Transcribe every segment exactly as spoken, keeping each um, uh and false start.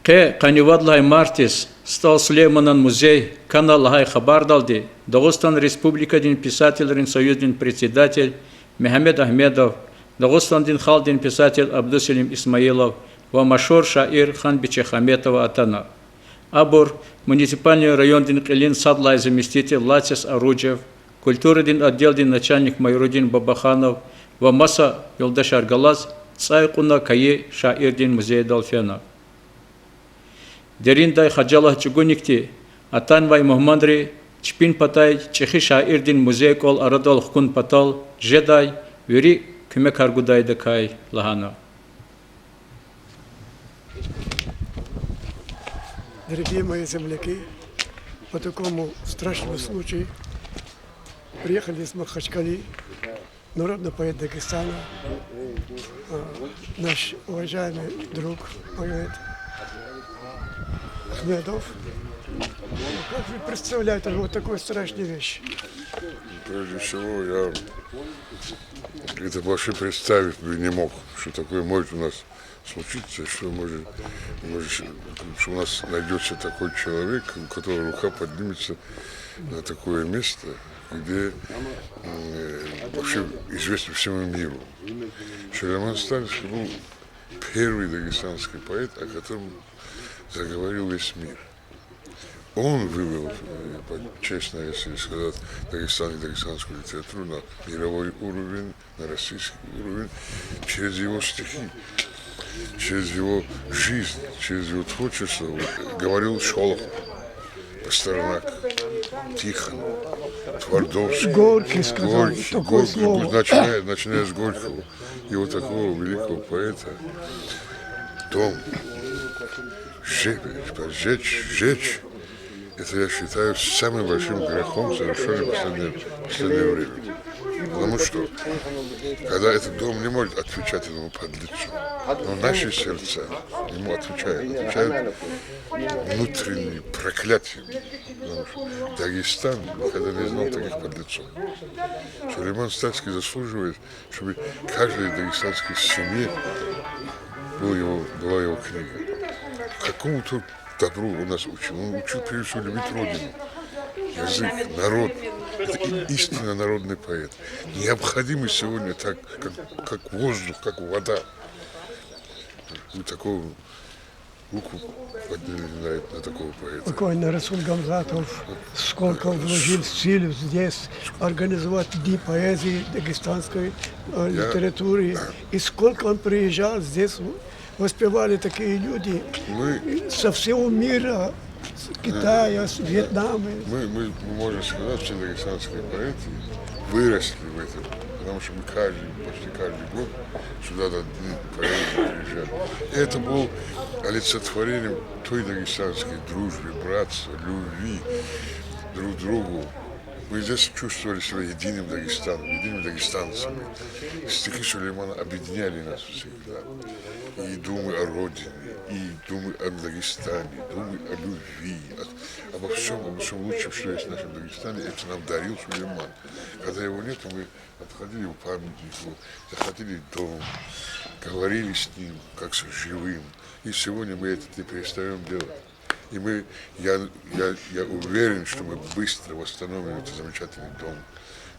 Къе къанни вад лагьай мартдиз СтӀал Сулейманан музей кана лагьай хабардалди Дагъустан Республикадин писателрин союздин председатель Мегьамед Агьмедов, Дагъустандин халкьдин писатель Абдуселим Исмаилов ва машгьур шаир Ханбиче Хаметова атана. Абур муниципальный райондин кьилин сад лагьай заместитель Лацис Аруджев, культурадин отделдин начальник Майрудин Бабаханов ва маса юлдашар галаз цӀай кьуна кайи шаирдин музейдал фена. Дериндай хажалат чӀугуникди атанвай мугьманри чпин патай чӀехи шаирдин музей-кӀвал арадал хкун патал жедай вири куьмекар гудайдакай лагьана. Дорогие мои земляки, по такому страшному случаю приехали из Махачкалы, народный поэт Дагестана, а, наш уважаемый друг, поэт Ахмедов. Как вы представляете вот такую страшную вещь? Прежде всего, я это вообще представить бы не мог, что такое может у нас случится, что может, может, что у нас найдётся такой человек, у которого рука поднимется на такое место, где, м, вообще известно всему миру. Сулейман Стальский был первый дагестанский поэт, о котором заговорил весь мир. Он вывел, э, по-, честно, если сказать, Дагестан и дагестанскую литературу на мировой уровень, на российский уровень через его стихи, через его жизнь, через его творчество. Вот, э, говорил Шолохов, Пастернак, Тихонов, Твардовский, Горький сказал Горький, такое Горький, слово. Начиная, начиная с Горького, и вот такого великого поэта. Дом. Сжечь, сжечь, сжечь. Это я считаю самым большим грехом, совершённым в последнее, в последнее время. Потому что, когда этот дом не может отвечать этому подлецу, но наши сердца ему отвечают, отвечают внутренним проклятием. Потому что Дагестан никогда не знал таких подлецов. Сулейман Стальский заслуживает, чтобы в каждой дагестанской семье был его, была его книга. Какому-то добру он нас учил. Он учил, прежде всего, любить родину, язык, народ. Это и-, истинно народный поэт. Необходимый сегодня так, как, как воздух, как вода. Вот такого Руку подняли на, на такого поэта. Покойный Расул Гамзатов сколько вложил сил здесь организовать Дни поэзии, дагестанской, э, Я литературы. И сколько он приезжал здесь, в-, воспевали такие люди. Мы И со всего мира, с Китая, с Вьетнама. Мы, мы, мы можем сказать, все дагестанские поэты выросли в этом, потому что мы каждый, почти каждый год сюда на Дни поэзии приезжали. И это было олицетворением той дагестанской дружбы, братства, любви друг к другу. Мы здесь чувствовали себя единым Дагестаном, едиными дагестанцами. Стихи Сулеймана объединяли нас всегда. И думы о родине, и думы о Дагестане, думы о любви, о, обо всём, обо всём лучшем, что есть в нашем Дагестане, это нам дарил Сулейман. Когда его нету, мы подходили к памятнику, заходили в дом, говорили с ним, как с живым. И сегодня мы это не перестаём делать. И мы, я, я, я уверен, что мы быстро восстановим этот замечательный дом.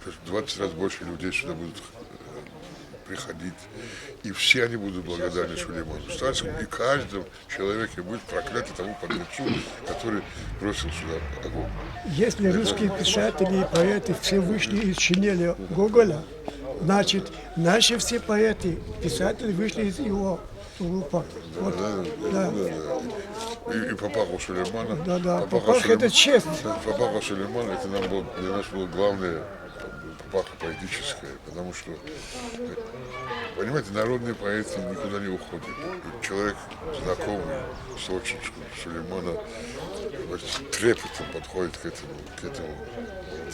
Что двадцать раз больше людей сюда будут, э, приходить. И все они будут благодарны Сулейману Стальскому. И в каждом человеке будет проклятие тому подлецу, который бросил сюда огонь. Если русские писатели и поэты все вышли из шинели Гоголя, значит, наши все поэты, писатели вышли из его тулупа. Вот, да. И, и папаху Сулеймана. Да, да, папаха — это честь. Папаха Сулейман — это нам был, для нас было главное, папаха поэтическая, потому что, э, понимаете, народные поэты никуда не уходят. И человек, знакомый с творчеством Сулеймана, вот, с трепетом подходит к этому, к этему,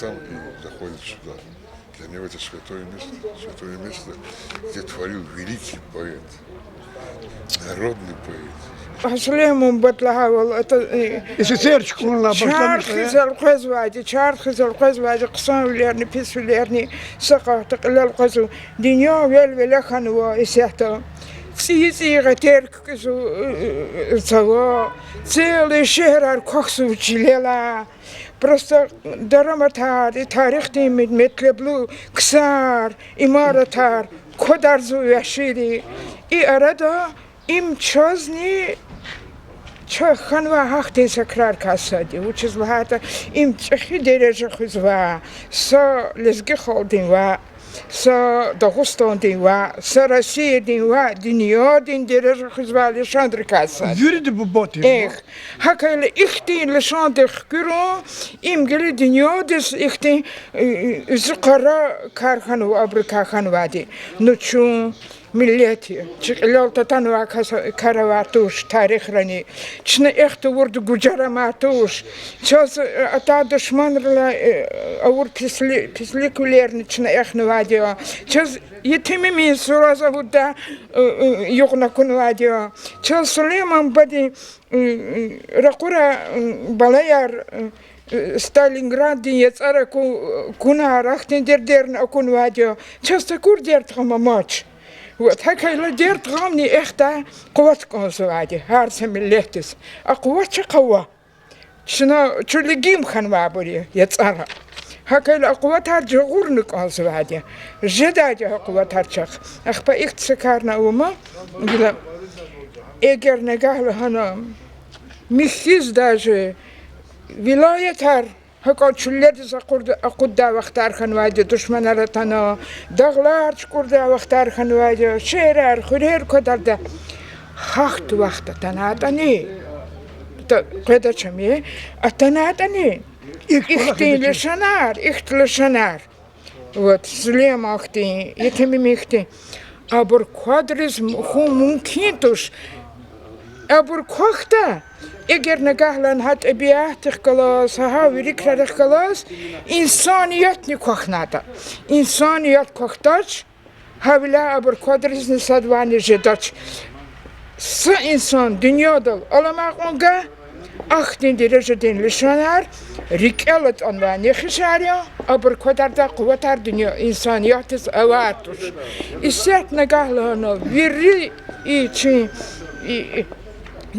там и заходит сюда. Для него это святое место, святое место, где творил великий поэт, народный поэт. Сулейман бат лагьайвал, это, э, С С Р чукурна башламишна. Чарх хьиз элкъвезвайди, чарх хьиз элкъвезвайди, хъсанвилерни, писвилерни, са къайгъуда кьилел къвезва. Дуьнья велвеле хьанва исятда. ЦӀийи-цӀийи гъетер куькӀуьзва, целый шегьерар квахьзава чилелай. Просто дараматар, и тарихдин мет-, метлеблу ксар, имаратар квадарзава вагьшийри. И арада им чазни чаз хьанвай гьахьтин са крарикай сад я. Вучиз лагьайтӀа им чӀехи дережа хуьзвай, са лезги халкьдин ваъ, са Дагъустандин ваъ, са Россиядин ваъ, дуьньядин дережа хуьзвай лишанрикай сад я. Вирида буба тир. Эхь, гьакӀ хьайила ихьтин лишандихъ хкуьрун, им гила дуьньядиз ихьтин, э, уьзуькъара кар хьанва, абурукай хьанвайди. Ну чун миллет я, чи кьилел татанвай кас-, кар авай туш, тарихрани. Чна эхь тавурда гужар амай туш. Чаз, э, атай душманрилай, э, авур писли-, писликвилерни чна эхнавайди я. Чаз етимимин сураз авурда, э, э, югъ акунвайди я. Чаз Сулейман бубадин, э, э, ракъурай, э, балаяр, э, Сталинграддин яцӀара ку-, кунар, ахьтин дердерни акунвайди я. Чаз такур дерт-гъам амач. Вот, гьакӀ хьайила дерт-гъамни эхдай къуват кӀанзавайди гьар са миллетдиз. А къуват чахъ ава. Чна, чун лигим хьанвайбур я яцӀара. ГьакӀ хьайила а къуватар жагъурна кӀанзавайди я. Жедайди я гьа къуватар чахъ. Ахпа ихьтин са карни ава ман, гила, эгер нагагь лагьана, михьиз даже вилаятар гьакӀ чуьллериз акъуд-, акъуддай вахтар хьанвайди, душманар атана, дагълар чукӀурдай вахтар хьанвайди, шегьерар, хуьрер квадарда. Гьахьтин вахт атанатӀани, та-, къведач ам, атанатӀани, ихьтин лишанар, ихьтин лишанар. Вот, Сулейман хьтин, етимим хьтин. Абур квадриз хьун мумкин туш. Абур квахьда, эгер нагагьлан гьа тӀебиатдихъ галаз, гьа вири крарихъ галаз инсаниятни квахьнатӀа. Инсаният квахьдач, гьавиляй абур квадризни садвайни жедач. Са инсан дуьньядал аламай кьван гагь, ахьтин дережадин лишанар, рикӀел атӀанвай нехишар я, абур квадардай къуватар дуьнья, инсаниятдиз авай туш. Исятда нагагь лагьана вири и чи, и, и,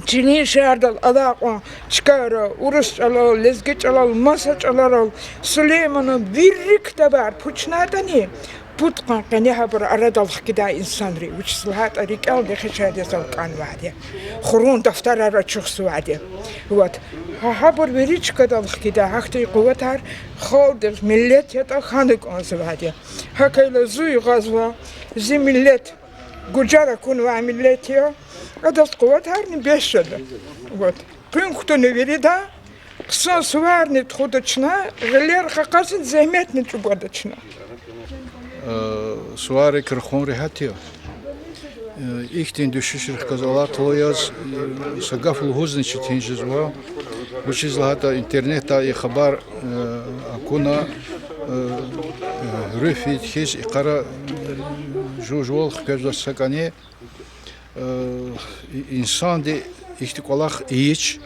чилин шегьердал алай кьван чкайра, урус чӀалал, лезги чӀалал, маса чӀаларал Сулейманан вири ктабар пучнатӀани, пудкъанни къене гьабур арадал хкидай инсанри, вучиз лагьайтӀа рикӀел нехишар язал кӀанвайди я, хурун дафтарар ачухзавайди я. Вот. Гьа-, гьабур вири чкадал хкидай гьахьтин къуватар халкьдиз, миллет ятӀа хьана кӀанзавайди я. ГьакӀ хьайила зун гъазва, зи миллет гужар акунвай миллет я, адаз къуватарни бес жеда. Вот. Къуьн кутуна вирида, хъсан суварни тухуда чна, гъилер къакъазни зегьметни чӀугвада чна. Э, суварик рахун регьят я. Э, ихьтин дуьшуьшрихъ галаз алакъалу яз, э, са гаф лугьузни четин жезва. Вучиз лагьайтӀа интернетда и хабар, э, акуна, э, э, руьгь фейиди хьиз, йикъара, э, жув-жувал хквезвач са кӀани. Э, и-, инсанди ихьтин кӀвалах ийич,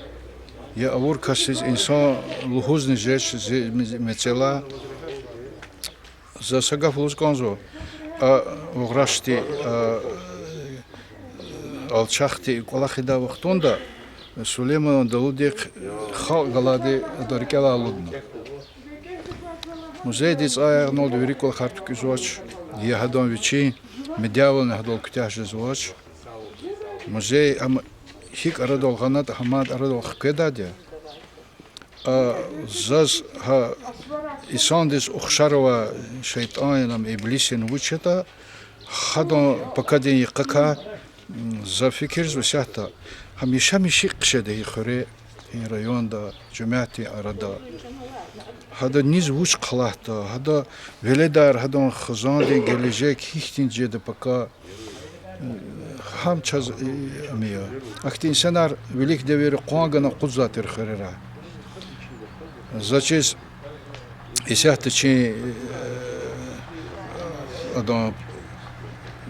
я авур касдиз инсан лугьузни жеч зи ме-, мецела. За са гаф лугьуз кӀанзава, а угърашди, а алчахди кӀвалах ийидай вахтунда Сулейманан далудихъ халкь галайди ада рикӀелай алудна. Музейдин цӀай аягъналди вири кӀвалахар туькӀуьрзавач, я гьадан вичин медявални гьадал куьтягь жезвач. Музей ам гьикӀ арадал гъанатӀа, гьаман арадал хкведайди я. А заз гьа инсандиз ухшар авай шейтӀан яни ам иблис яни вуч ятӀа, гьадан пакадин йикъакай, м, за фикирзава исятда, гьамиша мишикь хъжеда и хуьре, и районда, жемятдин арада. Гьада низ вуч хълагьда, гьада веледар, гьадан хизандин гележег гьихьтинди жеда пака. Гьам чаз, э, ам я. Ахьтин инсанар вилик девирда къван гана акъудзавай тир хуьрерай. Заз чиз исятда чи, э, адан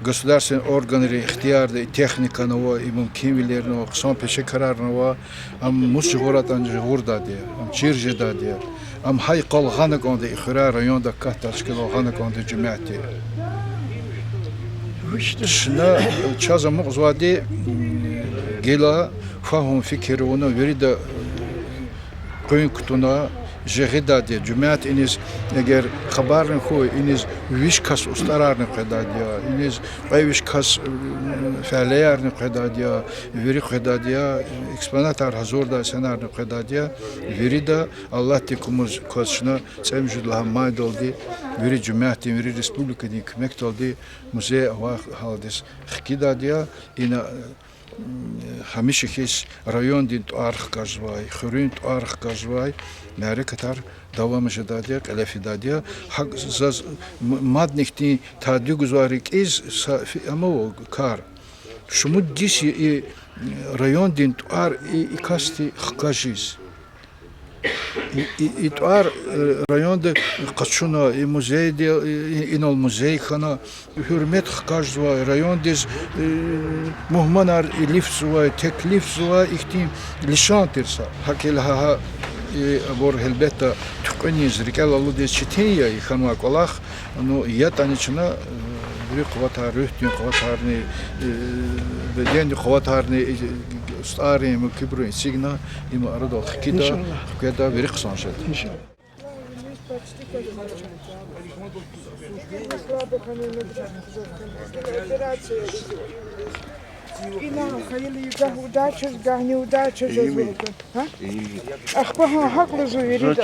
государственный органрин ихтиярда и техникани ава, и мумкинвилерни ава, хъсан пешекарарни ава, ам мус жагъурайтӀани жагъурдайди я, ам чир жедайди я, ам гьа йикъал гъана кӀанда и хуьряй, районда акатдай чкадал гъана кӀанда жемятди. Чна, чаз амукьзавайди, гила фагьум-фикир авуна, вирида къуьн кутуна, жагъидайди я жемят иниз, эгер хабарни хьуй, иниз виш кас устӀарарни къведайди я, иниз кьве виш кас фялеярни къведайди я, вири къведайди я, экспонатар гьазурдай санарни къведайди я, вирида Аллагьди кумаз кваз чна цӀемуьжуьд лагьай майдалди вири жемятдин, вири республикадин куьмекдалди музей авай гьалдиз хкидайди я. Ина гьамиша хьиз райондин тӀвар хкажзавай, хуьруьн тӀвар хкажзавай мярекатар давам жедайди я, кьиле фидайди я. ГьакӀ заз м-, мадни хьтин тади гузвай рикӀиз са фи-, амава кар. Шумуд йис я и райондин тӀвар и, и касди хкажиз. И, и, и тӀвар районда къачуна, и музейди, и, инал музей хьана, гьуьрмет хкажзавай, райондиз мугьманар илифзавай, теклифзавай ихьтин лишан тир са. ГьакӀ хьайила гьа, гьа, и абур гьелбетда туькьуьниз, рикӀел алудиз четин я и хьанвай кӀвалах, ну, ятӀани чна вири къуватар, руьгьдин къуватарни, бедендин къуватарни, устӀаррин, муькуьбурун эцигна, им арадал хкида, хкведа, вири хъсан жеда. Ина хайила гагь удача, гагь неудача жезва. Ахпа гьа гьакӀ лугьузва вирида.